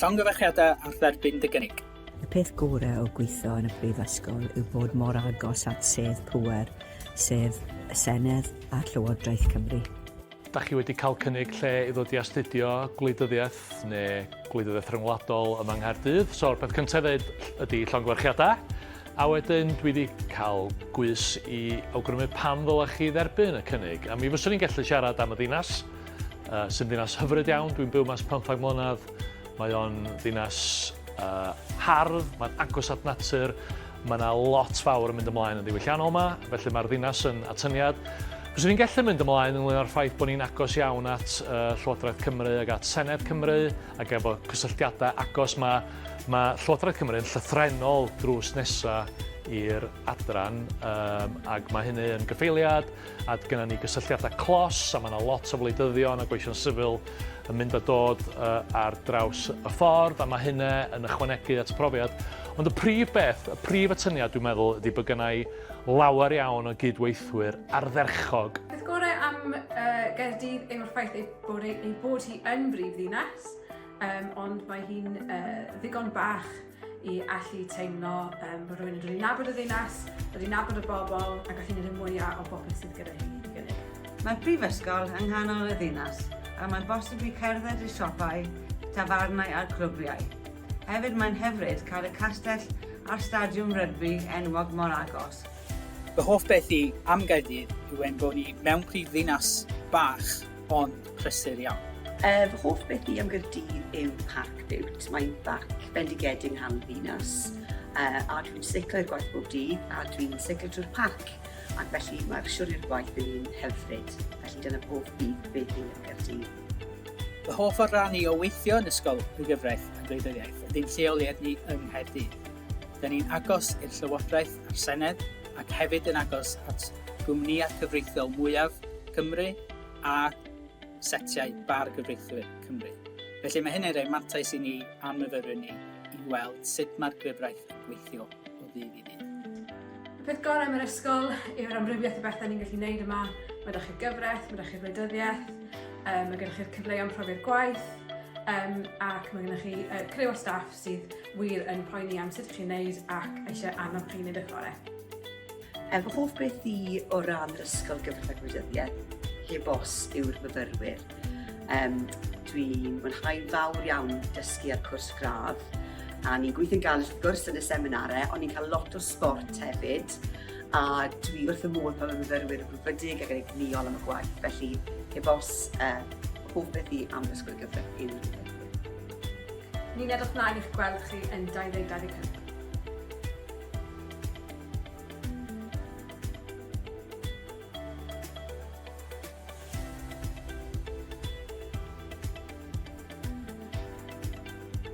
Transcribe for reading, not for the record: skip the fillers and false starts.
Llongyfarchiadau ar dderbyn dy gynnig. Y peth gorau o gweithio yn y Brifysgol yw bod mor agos at sedd pŵer, sef y Senedd a Llywodraeth Cymru. Da chi wedi cael cynnig lle i ddod i astudio gwleidyddiaeth neu gwleidyddiaeth ryngwladol yma yng Nghaerdydd. So'r peth cyntaf i ddeud ydy llongyfarchiadau. A wedyn dwi wedi cael gwys i awgrymu pam ddylech chi dderbyn y cynnig. A mi fyswn i'n gallu siarad am y ddinas, uh, sy'n ddinas hyfryd iawn. Dwi'n byw mas 15 mlynedd. Mae o'n ddinas uh, hardd, mae'n agos at natur, mae yna lot fawr yn mynd ymlaen yn ddiwylliannol yma, felly mae'r ddinas yn atyniad. Fyswn i'n gallu mynd ymlaen ynglyn â'r ffaith bod ni'n agos iawn at uh, Llywodraeth Cymru ac at Senedd Cymru ac efo cysylltiadau agos. Mae, mae Llywodraeth Cymru yn llythrennol drws nesaf i'r adran um, ac mae hynny yn gyffeiliad a gyda ni gysylltiadau clos a mae yna lot o wleidyddion a gweision sifil yn mynd a dod uh, ar draws y ffordd a mae hynny yn ychwanegu at y profiad. Ond y prif beth, y prif atyniad dwi'n meddwl ydy bod gennau lawer iawn o gydweithwyr ardderchog. Peth gorau am uh, Gaerdydd yw'r ffaith ei bod, ei, ei bod hi yn brif ddinas, um, ond mae hi'n uh, ddigon bach i allu teimlo um, bod rhywun yn dod i nabod y ddinas, dod i nabod y bobl a gallu gwneud y mwyaf o bopeth sydd gyda hi i gynnig. Mae'r brifysgol yng nghanol y ddinas a mae'n bosib i cerdded i'r siopau, tafarnau a'r clwbiau. Hefyd mae'n hyfryd cael y castell a'r stadiwm rygbi enwog mor agos. Fy hoff beth i am Gaerdydd yw ein bod ni mewn prif ddinas bach ond prysur iawn. Yy fy hoff beth i am Gaerdydd yw Parc Biwt. Mae'n barc bendigedig yng nghanol ddinas uh, a dwi'n seiclo i'r gwaith bob dydd a dwi'n seiclo drwy'r parc ac felly mae'r siwrne i'r gwaith yn un hyfryd. Felly dyna hoff byd beth i am Gaerdydd. Fy hoff o ran i o weithio yn Ysgol y Gyfraith a Gwleidyddiaeth ydy'n lleoliad ni yng Nghaerdydd. Dyn ni'n agos i'r Llywodraeth a'r Senedd ac hefyd yn agos at gwmnïau cyfreithiol mwyaf Cymru a setiau bar gyfreithwyr Cymru. Felly mae hynny'n rhoi mantais i ni a'n myfyrwyr ni i weld sut mae'r gyfraith yn gweithio o ddydd i ddydd. Y peth gorau am yr ysgol yw'r amrywiaeth o bethau ni'n gallu gwneud yma. Mae 'da chi'r gyfraith, mae 'da chi'r wleidyddiaeth, um, mae gennych chi'r cyfleoedd profiad gwaith, um, ac mae gennych chi uh, criw o staff sydd wir yn poeni am sut ych chi'n gwneud ac eisiau annog chi wneud eich gorau. Fy hoff beth i o ran yr Ysgol Gyfraith a Gwleidyddiaeth, heb os, yw'r myfyrwyr. Um, dwi'n mwynhau'n fawr iawn dysgu ar cwrs gradd, a ni'n gweithio'n galed wrth gwrs yn y seminarau, ond ni'n cael lot o sbort hefyd, a dwi wrth y modd pan mae myfyrwyr yn brwdfrydig ac yn egnïol am y gwaith, felly heb os, uh, hoff beth i am Ysgol y Gyfraith yw'r myfyrwyr. Ni'n edrych mlaen i'ch gweld chi yn 2025.